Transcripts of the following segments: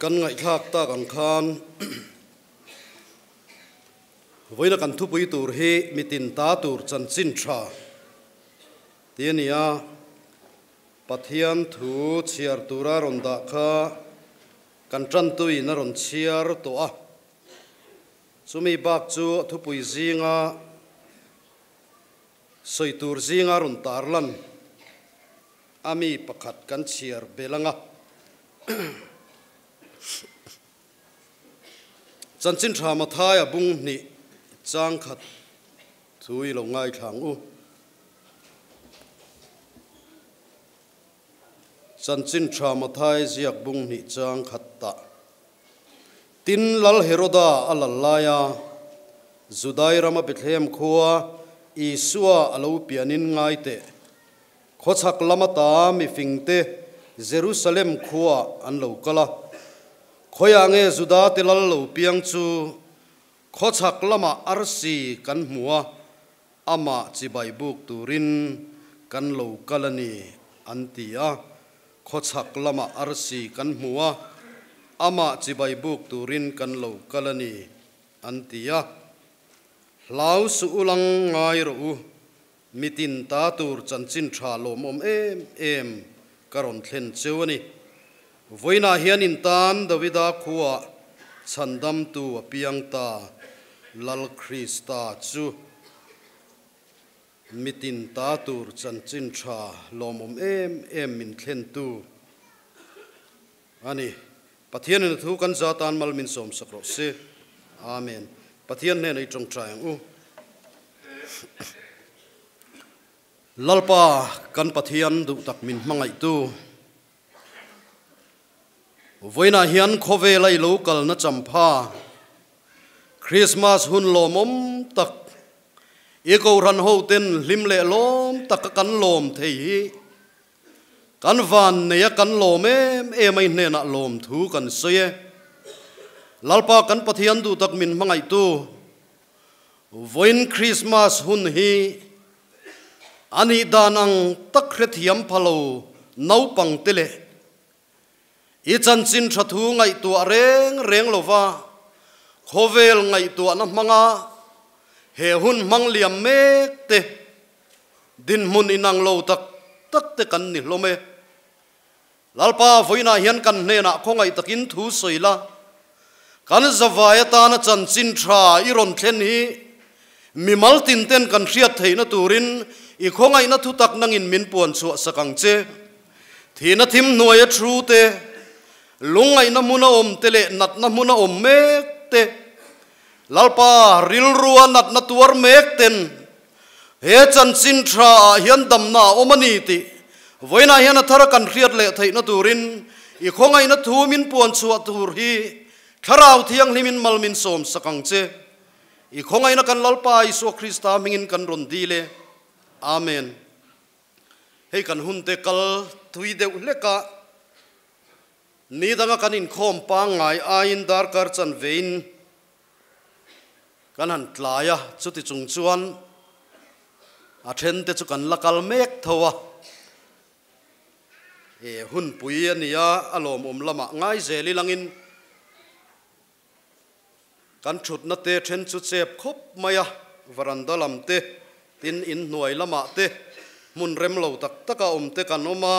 Kan ngaihthlak tak ang khan vawiina kan thupui tur hi mitin ta tur chanchin tha tih a ni a, Pathian thu chhiar tura rawn dah kha kan tantuin a rawn chhiar tawh a, chumi bak chu a thupui zinga sawi tur zinga rawn tarlan a mi pakhat kan chhiar belh ang a. Chanchin tha Mathaia bung hnih chang khat chu i lo ngaithla ang u. Chanchin tha Mathai ziak bung hnih chang khat tah. Tin, Lal Heroda a lal laia Judai rama Bethlehem khua Isua a lo pianin ngai teh. Khawchhak lam ata mifingte Jerusalem khuaah an lo kal a. Khawiah nge Judate lal lo piang chu khawchhak lamah arsi kan hmu a, amah chibai buk turin kan lo kal a ni, an ti a. Khawchhak lamah arsi kan hmu a, amah chibai buk turin kan lo kal a ni, an ti a. Hlau suh u lang ngai rawh u, Mitin ta tur chanchin tha lawmawm em em ka rawn thlen cheu a ni. Vawiinah hian in tan Davida khuaah chhandamtu a piang ta, Lal Krista chu. Mitin ta tur chanchin tha lawmawm em em min thlentu a ni. Pathianin a thu kan za tan mal min sawmsak rawh se. Amen. Pathian hnenah i tawngtai ang u. Lalpa kan Pathian duh tak min hmangaihtu, vawiinah hian khawvela i lo kalna champha, Christmas hun lawmawm tak, i kohhran hoten hlim leh lawm taka kan lawm thei hi Kan van nei a kan lawm em em a i hnenah lawmthu kan sawi e. Lalpa kan Pathian duh tak min hmangaihtu, vawiin Krismas hun hi a nih dan ang tak hrethiam pha lo naupang te leh i chanchin tha thu ngaihtuah reng reng lova khawvel ngaihtuahna hmanga he hun hmang liam mek te Dinhmun inang lo tak tak te kan ni hlawm e. Lalpa vawiinah hian kan hnenah khawngaih takin thu sawi la, kan zavai atana chanchin tha i rawn thlen hi mimal tin ten kan hriat theihna turin i khawngaihna thu tak nangin min puan chhuah sak ang che. Thihna thim hnuaia thu te, lungngaihna hmuna awm te leh natna hmuna awm mek te, Lalpa rilrua natna tuar mek ten He chanchin tha ah hian damna a awm a ni tih vawiinah hian a thar a kan hriat leh theihna turin i khawngaihna thu min puan chhuah tur hi Thlarau Thianghlimin mal min sawm sak ang che. I khawngaihna kan Lalpa Isua Krista hmingin kan rawn dil e. Amen. Hei kan hunte kal thui deuh hlek a, ni danga kan inkhawm pangngai aiin darkar chanvein Kan han tlai a, chuti chung chuan a then te chu kan la kal mek tho a, e hunpui a nia a lawmawm lamah ngai zel ilangin kan thutna te then chu chep khawp mai a, varanda lam te tin inhnuai lamah te hmun rem lo tak taka awm te kan awm a,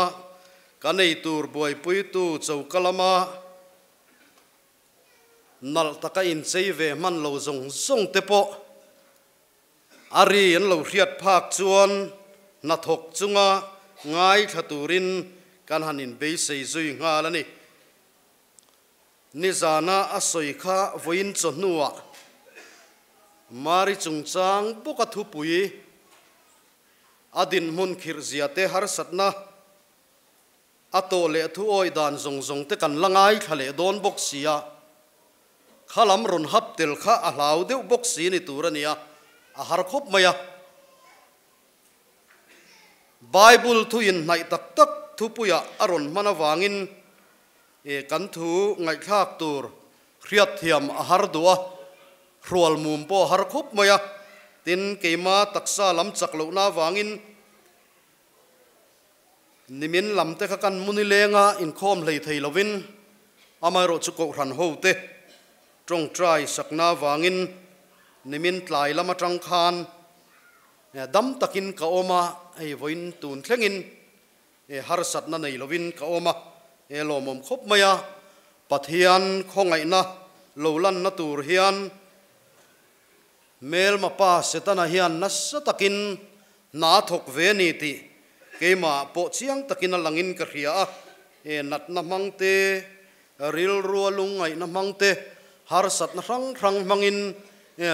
kan eitur buaipuitu choka lama Nalh taka inchei ve hman lo zawng zawng te pawh a ri an lo hriat phak chuan hnathawk chunga ngaithla turin kan han inbeisei zui nghal a ni. Nizana a sawi kha vawiin chawhnuah Mari chungchang bawka thupui a dinhmun khirhzia te harsatna A tawh leh thu awi dan zawng zawng te kan la ngaithla leh dawn bawk si a, kha lam rawn hap tel kha a hlau deuh bawk si ni tur a nia, a har khawp mai a. Bible thu inhnaih tak tak thupuiah a rawn hman avangin kan thu ngaihthlak tur hriatthiam a har duh a, hrual mum pawh a har khawp mai a, tin keima taksa lam chak lohna avangin Nimin lam te kha kan muni lenga inkhawm hlei thei lovin Amaherawhchu Kohhran hote tawngtai sakna vangin nimin tlai lam atang khan dam takin ka awm a, hei vawiin tun thlengin harsatna nei lovin ka awm a, he lawmawm khawp mai a, Pathian khawngaihna lo lanna tur hian Hmelma pa Setana hian nasa takin hna a thawk ve a ni tih keimah pawh chiang takin a langin ka hria a. He natna hmang te, rilrua lungngaihna hmang te, harsatna hrang hrang hmangin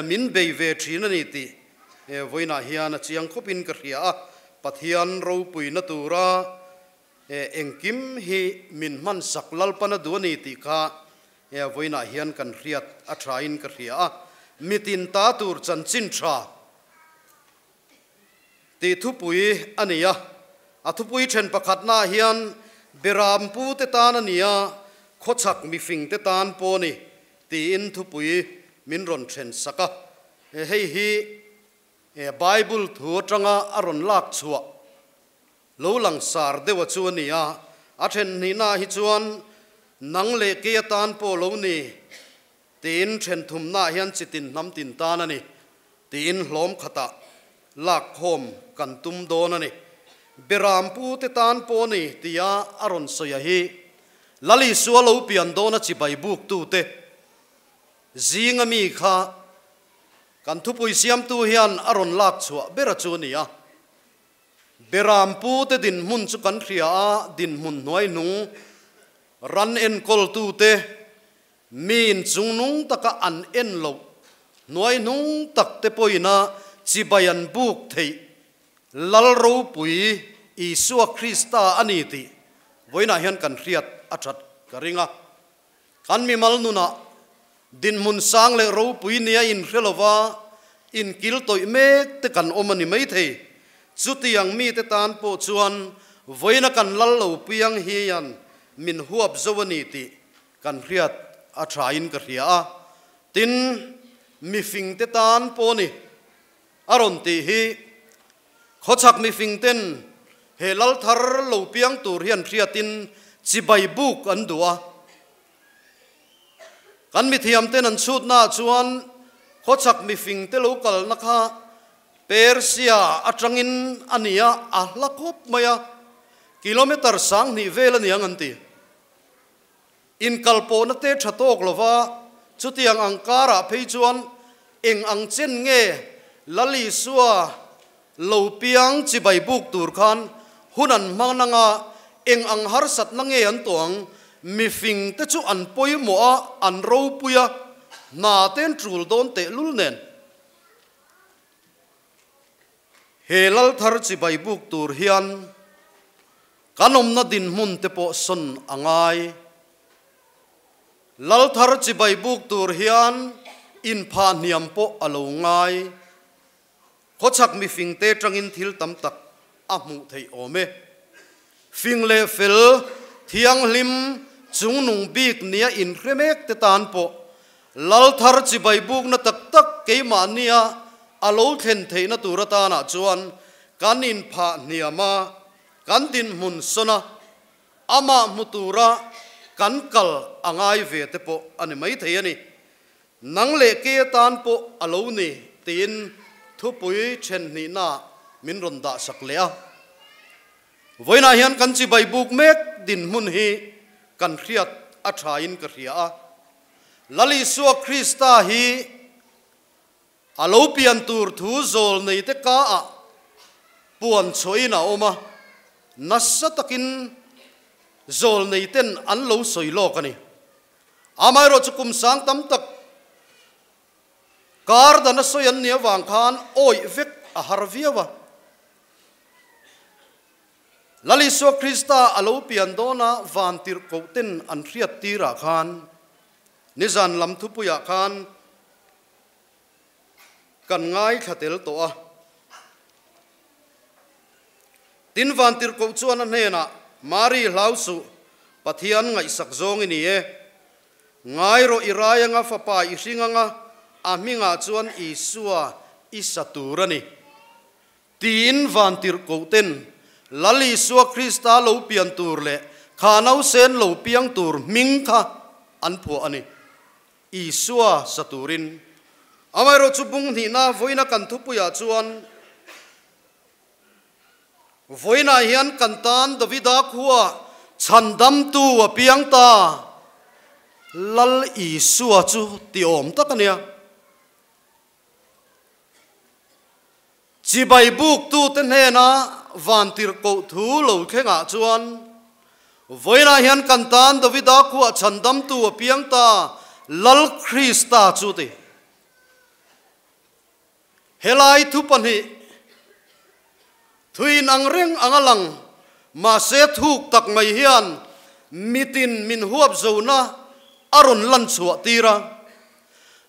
min bei ve thin a ni tih vawiinah hian a chiang khawpin ka hria a. Pathian ropuina tura engkim hi min hmansak Lalpan a duh a ni tih kha He vawiinah hian kan hriat a thain ka hria a, mitin ta tur chanchin tha tih thupui a ni a. A thupui then pakhatnaah hian Beram pute tan a ni a, khawchhak mifingte tan pawh a ni tiin thupui min rawn then sak a. Hei hi Bible thu atanga a rawn lak chhuah Lo langsar deuha chu a ni a, a then hnihnaah hi chuan nang leh kei atan pawh lo ni tiin then thumnaah hian chitin hnam tin tan a ni tiin hlawm khatah lakkhawm kan tum dawn a ni. Beram pute tan pawh a ni tia a rawn sawi a hi Lal Isua lo pian dawna chibai buktute zinga mi kha kan thupui siamtu hian a rawn lak chhuah bera chu a ni a. Beram pute dinhmun chu kan hria a, dinhmun hnuaihnung ran enkawltute miin chungnung taka an en loh hnuaihnung takte pawhina chibai an buk theih Lal ropui Isua Krista a ni tih vawiinah hian kan hriat a that ka ring a. Kan mimal nunah dinhmun sang leh ropui nia inhre lova inkil tawih mek te kan awm a ni maithei. Chutiang mite tan pawh chuan vawiina kan lal lo piang hian min huap zo a ni tih kan hriat a thain ka hria a. Tin, mifingte tan pawh ni a rawn tih hi khawchhak mifingten he lal thar lo piang tur hian hriatin chibai buk an duh a. Kan mithiamten an chhutnaah chuan khawchhak mifingte lo kalna kha Persia atangin a ni a, a hla khawp mai a, kilometre 2000 vel a niang an ti. Inkalpawhna te tha tawk lova, chutiang ang karah phei chuan eng ang chen nge Lal Isua lo piang chibai buk tur khan hun an hmang anga eng ang harsatna nge an tuang, mifing te chu an pawimawh a, an ropui a, hna te an tul dawn tehlul nen. He lal thar chibai buk tur hian kan awmna dinhmun te pawh sawn a ngai. Lal thar chibai buk tur hian inphah hniam pawh a lo ngai. Khawchhak mifing te tangin thil tam tak a hmuh theih awm e. Fing leh fel, thianghlim, chungnung bik nia inhre mek te tan pawh Lal thar chibai bukna tak tak keimahnia a lo thlen theihna tur atanah chuan kan inphah hniam a, kan dinhmun sawn a, amah hmu tura kan kal a ngai ve te pawh a ni maithei a ni. Nang leh kei atan pawh a lo ni tiin thupui then hnihnaah min rawn dahsak leh a. Vawiinah hian kan chibai buk mek dinhmun hi kan hriat a thain ka hria a. Lal Isua Krista hi a lo pian tur thu zawl neite kaah puan chhuahin a awm a, nasa takin zawl neiten an lo sawi lawk a ni. Amaherawhchu kum sang tam tak kar dan a sawi an nih avang khan awih vek a har viau a. Lal Isua Krista a lo pian dawna van tirhkohten an hriat tirah khan, nizan lam thupuiah khan kan ngaithla tel tawh a. Tin, van tirhkoh chuan a hnenah, Mari, hlau suh, Pathian ngaihsak zawng i ni e. Ngai rawh i rai anga fapa i hring anga a hmingah chuan Isua i sa tur a ni. Tiin vantirhkohten Lal Isua Krista lo pian tur leh kha nausen lo piang tur hming kha an phuah a ni. Isua sa turin. Amaherawhchu bung hnihna vawiina kan thupuiah chuan vawiinah hian kan tan Davida khua chhandamtu a piang ta Lal Isua chu ti awm tak a nia. Chibai buktute hnena vantirhkoh thu lo thlengah chuan, Vawiinah hian kan tan Davida khuah chhandamtu a piang ta, Lal Krista chu ti. Helai thu pahnih thuin ang reng ang a lang, mahse thuk tak mai hian mitin min huap zona a rawn lan chhuah tir a.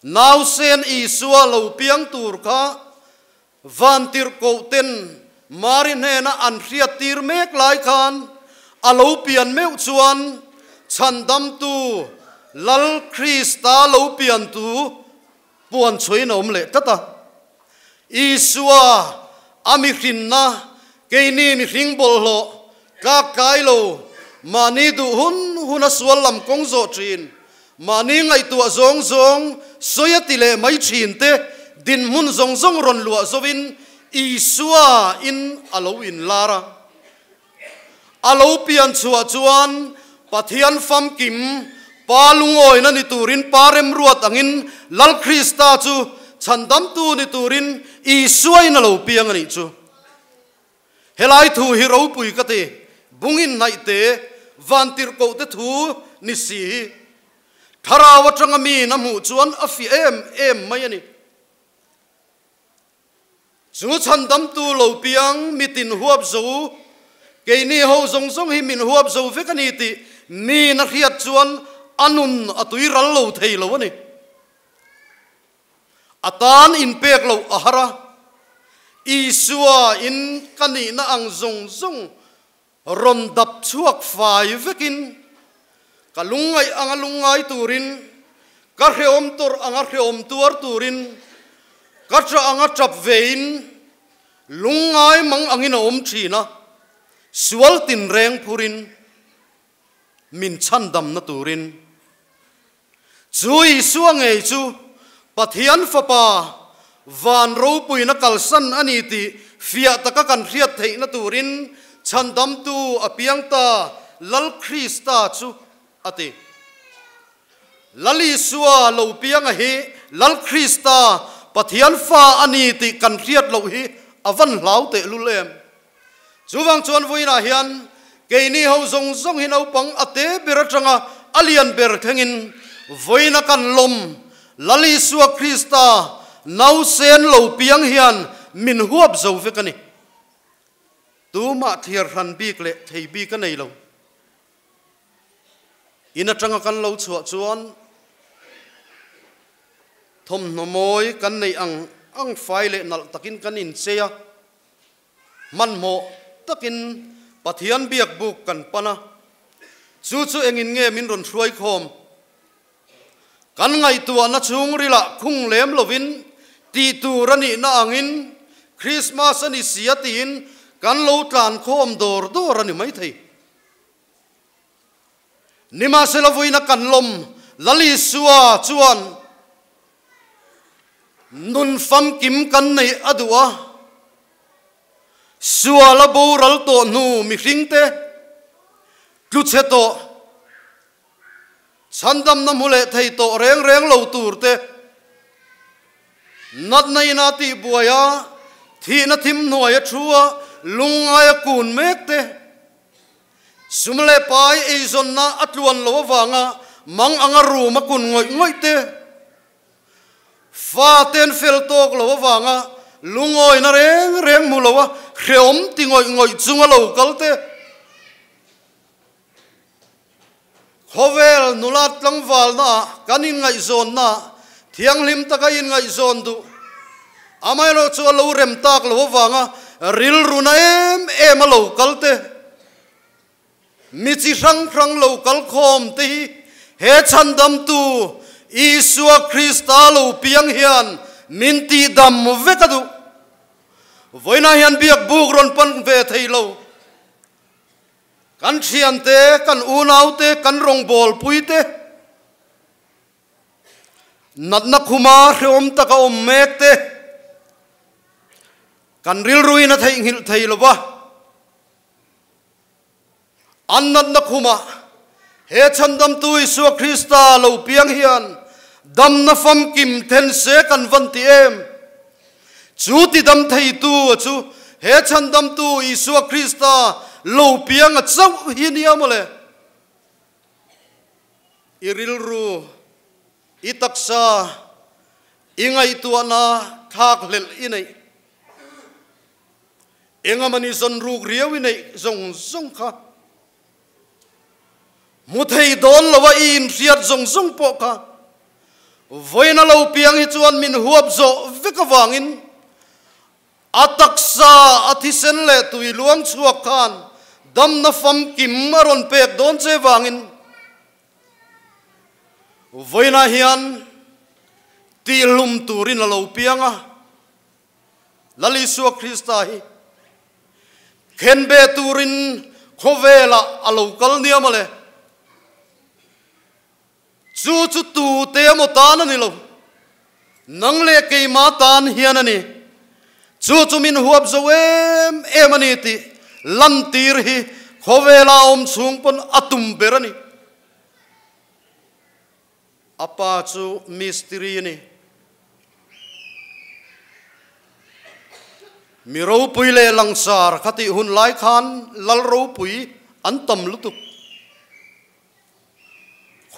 Nausen Isua lo piang tur kha vantirhkoh ten Mari hnena an hriat tir mek lai khan a lo pian meuh chuan Chhandamtu Lal Krista lo piantu puan chhuain a awm leh tlat a. Isua a mihrinna keini mihring bawlhhlawh tlak tlai lo, mahni duh hun huna sual lam kawng zawh thin, mahni ngaihtuah zawng zawng sawi a ti leh mai thin te dinhmun zawng zawng rawn luah zovin Isua in a lo inlar a. A lo pian chhuah chuan Pathian famkim Pa lungawina ni turin Pa remruat angin Lal Krista chu chhandamtu ni turin Isuain a lo piang a nih chu. Helai thu hi ropui ka ti, bungin hnaihte, vantirhkohte thu ni si hi Thlarau atanga miin a hmuh chuan a fiah em em mai a ni. Chu chhandamtu lo piang mitin huap zo, keini ho zawng zawng hi min huap zo vek a ni tih miin a hriat chuan a nun a tui ral lo thei lo a ni. A tan inpek loh a har a, Isua in ka nihna ang zawng zawng rawn dap chhuak fai vekin ka lungngaih anga lungngai turin, ka hrehawm tawrh anga hrehawm tuar turin, ka ṭah anga ṭap vein lungngai mang angin a awm ṭhin a, sual tinreng phurin min chhandamna turin. Chu Isua ngei chu Pathian Fapa van ropuina kalsan a ni tih fiah taka kan hriat theihna turin Chhandamtu a piang ta Lal Krista chu a ti. Lal Isua lo pianga hi Lal Krista Pathian Fa a ni tih kan hriat loh hi a van hlau tehlul em? Chuvang chuan vawiinah hian keini ho zawng zawng hi naupang a te ber atanga a lian ber thlengin vawiina kan lawm Lal Isua Krista nausen lo piang hian min huap zo vek a ni. Tumah thliar hran bik leh thei bik a nei lo. In atanga kan lo chhuah chuan thawmhnaw mawi kan neih ang ang fai leh nalh takin kan inchei a. Hmanhmawh takin Pathian biak buk kan pan a, chu chu engin nge min rawn hruai khawm? Kan ngaihtuahna chhungrilah khung lem lovin tih tur a nihna angin Krismas a ni si a tiin kan lo tlan khawm dawr dawr a ni maithei. Nimahsela vuina kan lawm Lal Isua chuan nun famkim kan neih a duh a, sual a boral tawh hnu mihringte tlu chhe tawh, chhandamna hmu leh thei tawh reng reng lo turte natna ina tihbuai a, thihna thim hnuai a thu a, lungngai a kun mek te, Sum leh pai eizawnna a tluan lo avanga mang anga room a kun ngawih ngawih te, fa ten fel tawk lo avanga lungawina reng reng hmu lo a hrehawm ti ngawih ngawih chunga lo kal te, khawvel nula tlangvalna kan inngaihzawnna thianghlim taka inngaihzawn duh amaherawh chu a lo rem tak lo avanga rilruna em em a lo kal te, mi chi hrang hrang lo kal khawm te hi he chhandamtu Isua Krista lo piang hian min tihdam vek a duh. Vawiinah hian biak buk rawn pan ve thei lo. Kan thiante, kan unaute, kan rawngbawlpuite. Natna khuma hrehawm taka awm mek te kan rilruin a theihnghilh thei lo va. An natna khumah he Chhandamtu Isua Krista lo piang hian damna famkim then se kan van ti em? Chu ti dam theitu a chu he Chhandamtu Isua Krista lo piang a chauh hi nia mawle. I rilru, i taksa, i ngaihtuahna thlak hlelh i neih. Engamani zawn ruk riau i neih zawng zawng kha hmu thei dawn lo a, i inhriat zawng zawng pawh kha vawiin a lo piang hi chuan min huap zawh vek avangin a taksa a thisen leh tui luang chhuak khan damna famkim a rawn pek dawn che vangin vawiinah hian tihlum turin a lo piang a. Lal Isua Krista hi khenbe turin khawvelah a lo kal nia mawle. Chu chu tute emaw tan a ni lo, nang leh keima tan hian a ni. Chu chu min huap zo em em a ni tih lantir hi khawvela awm chhung pawn a tum ber a ni. A pa chu mistiri a ni. Mi ropui leh langsar kha tih hun lai khan lal ropui an tam lutuk.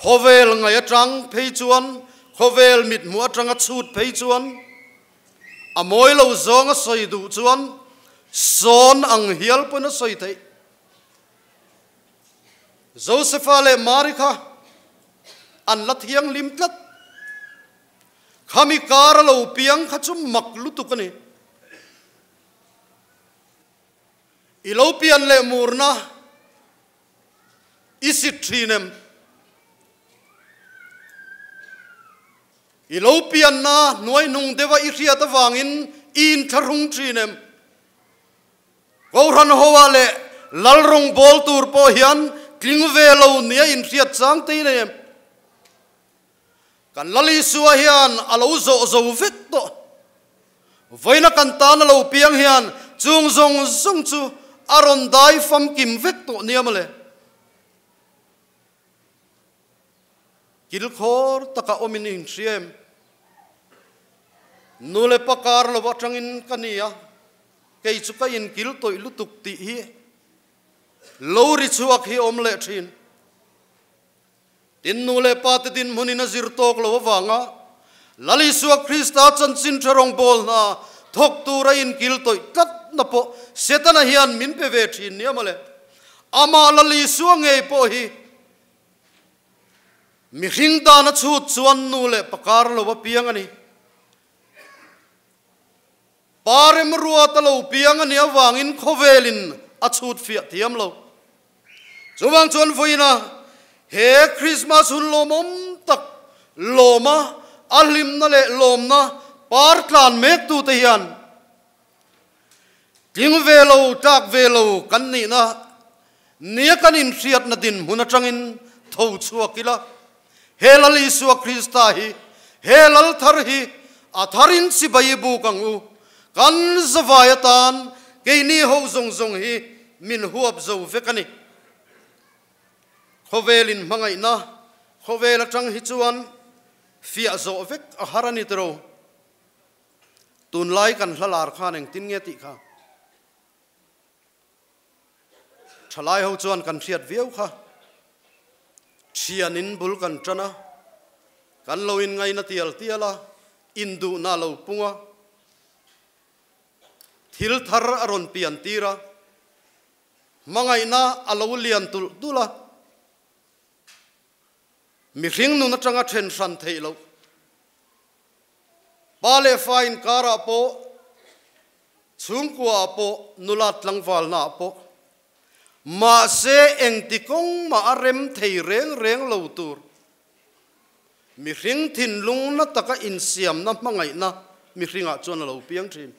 Khawvel ngaih atang phei chuan, khawvel mithmuh atanga chhut phei chuan, a mawi lo zawng a sawi duh chuan sawn ang hial pawn a sawi theih. Josefa leh Mari kha an la thianghlim tlat. Khami kar a lo piang kha chu mak lutuk a ni. I lo pian leh murna i sit thin em? I lo pianna hnuaihnung deuha i hriat avangin i inthlahrung thin em? Kohhran hoa leh lal rawngbâwl tûr pawh hian tling ve lo nia inhriat chang te nei em? Kan Lal Isua hian a lo zawh zo vek tawh. Vawiina kan tân a lo piang hian chung zawng zawng chu a rawn dai famkim vek tawh nia mawle. Kilkhawr taka awmin i inhria em? Nu leh pa kar lo atangin ka ni a, kei chu ka inkil tawih lutuk tih hi lo ri chhuak hi awm leh thin. Tin, nu leh pa te dinhmunin a zir tawk lo avanga Lal Isua Krista chanchin tha rawngbâwl hna thawk tura inkil tawih tlatna pawh Setana hian min pe ve thin nia mawle. Amah Lal Isua ngei pawh hi Mihring dan a chhut chuan nu leh pa kar lo a piang a ni. Pa remruat a lo piang a nih avangin khawvelin a chhut fiah thiam lo. Chuvang chuan vawiina he Krismas hun lawmawm tak lawma a hlimna leh lawmna par tlan mektute hian Tling ve lo, tlak ve lo kan nihna nia kan inhriatna dinhmun atangin tho chhuak ila, he Lal Isua Krista hi, he Lal thar hi a tharin chibai buk ang u. Kan zavai atan keini ho zawng zawng hi min huap zo vek a ni. Khawvel inhmangaihna khawvel atang hi chuan fiah zawh vek a har a ni tiro. Tunlai kan hla lar khan engtin nge tih kha thalai ho chuan kan hriat viau kha. Thianin bul kan tan a, kan lo inngaina tial tial a, induhna a lo pung a, thil thar a rawn pian tir a, hmangaihna a lo lian tulh tulh a, mihring nun atanga then hran theih loh. Pa leh fa inkarah pawh, chhungkuaah pawh, nula tlangvalnaah pawh, mahse engti kawng mah a rem thei reng reng lo tur, mihring thinlung na taka insiamna hmangaihna mihringah chuan a lo piang thin.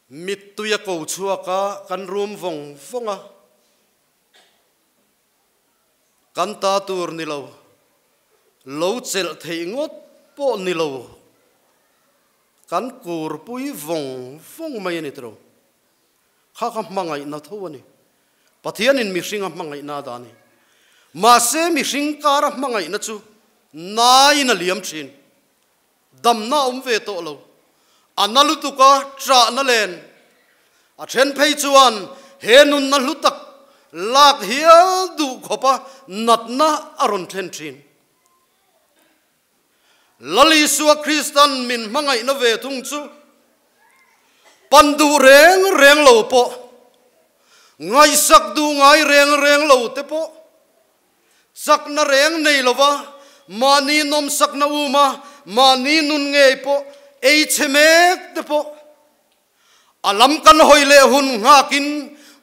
Mittui a ko chhuak a, kan rum vawng vawng a. Kan ta tur ni lo, lo chelh theih ngawt pawh ni lo, kan kurpui vawng vawng mai a ni tiro. Kha kha hmangaihna tho a ni. Pathianin mihringa hmangaihna a dah a ni. Mahse mihring kara hmangaihna chu naiin a liam thin. Damna a awm ve tawh lo. A na lutuk a, ṭahna len. A then phei chuan he nunna hlu tak lak hial duh khawpa natna a rawn thlen thin. Lal Isua Kristan min hmangaihna ve thung chu pan duh reng reng lo pawh, ngaihsak duh ngai reng reng lo te pawh, chakna reng nei lova mahni nawmsakna uma mahni nun ngei pawh ei chhe mek te pawh a lam kan hawi leh hun nghakin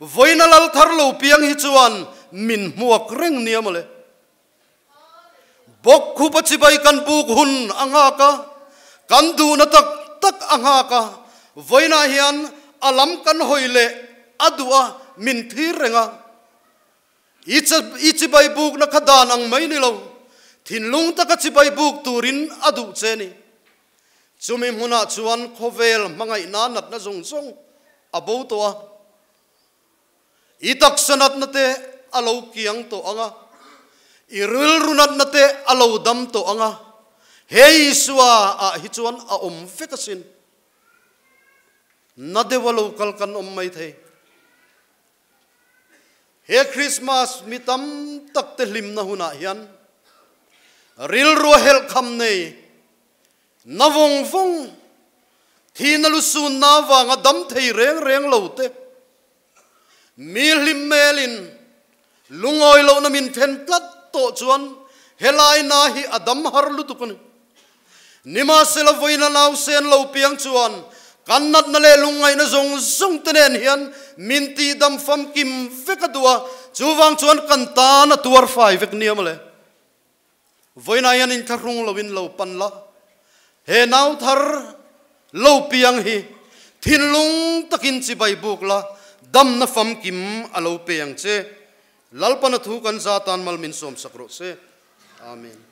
vawiina lal thar lo piang hi chuan min hmuak reng nia mawle. Bawk khupa chibai kan buk hun a nghak a, kan duhna tak tak a nghak a, vawiinah hian a lam kan hawi leh a duh a, min thlir reng a. I i chibai bukna kha dan ang mai ni lo, thinlung taka chibai buk turin a duh che ni. Chumi hmunah chuan khawvel hmangaihna natna zawng zawng a bo tawh a. I taksa natna te a lo kiang tawh ang a, i rilru natna te a lo dam tawh ang a, he Isua ah hi chuan a awm vek asin. Na deuh a lo kal kan awm mai thei. He Christmas mi tam tak te hlimna hunah hian rilru a helh kham nei Na vawng vawng, thi na lusun na vanga dam thei reng reng lo te, mi hlim melin lungawi lohna min then tlat tawh chuan helai na hi a dam har lutuk a ni. Nimahsela vawiina nausen lo piang chuan kan natna leh lungngaihna zawng zawng te nen hian min tihdam famkim vek a duh a, chuvang chuan kan tan a tuar fai vek nia mawle. Vawiinah hian inthlahrung loin lo pan la, he nau thar lo piang hi thinlung takin chibai buk la, damna famkim a lo pe ang che. Lalpana thu kan za tan mal min sawmsak rawh se. Amen.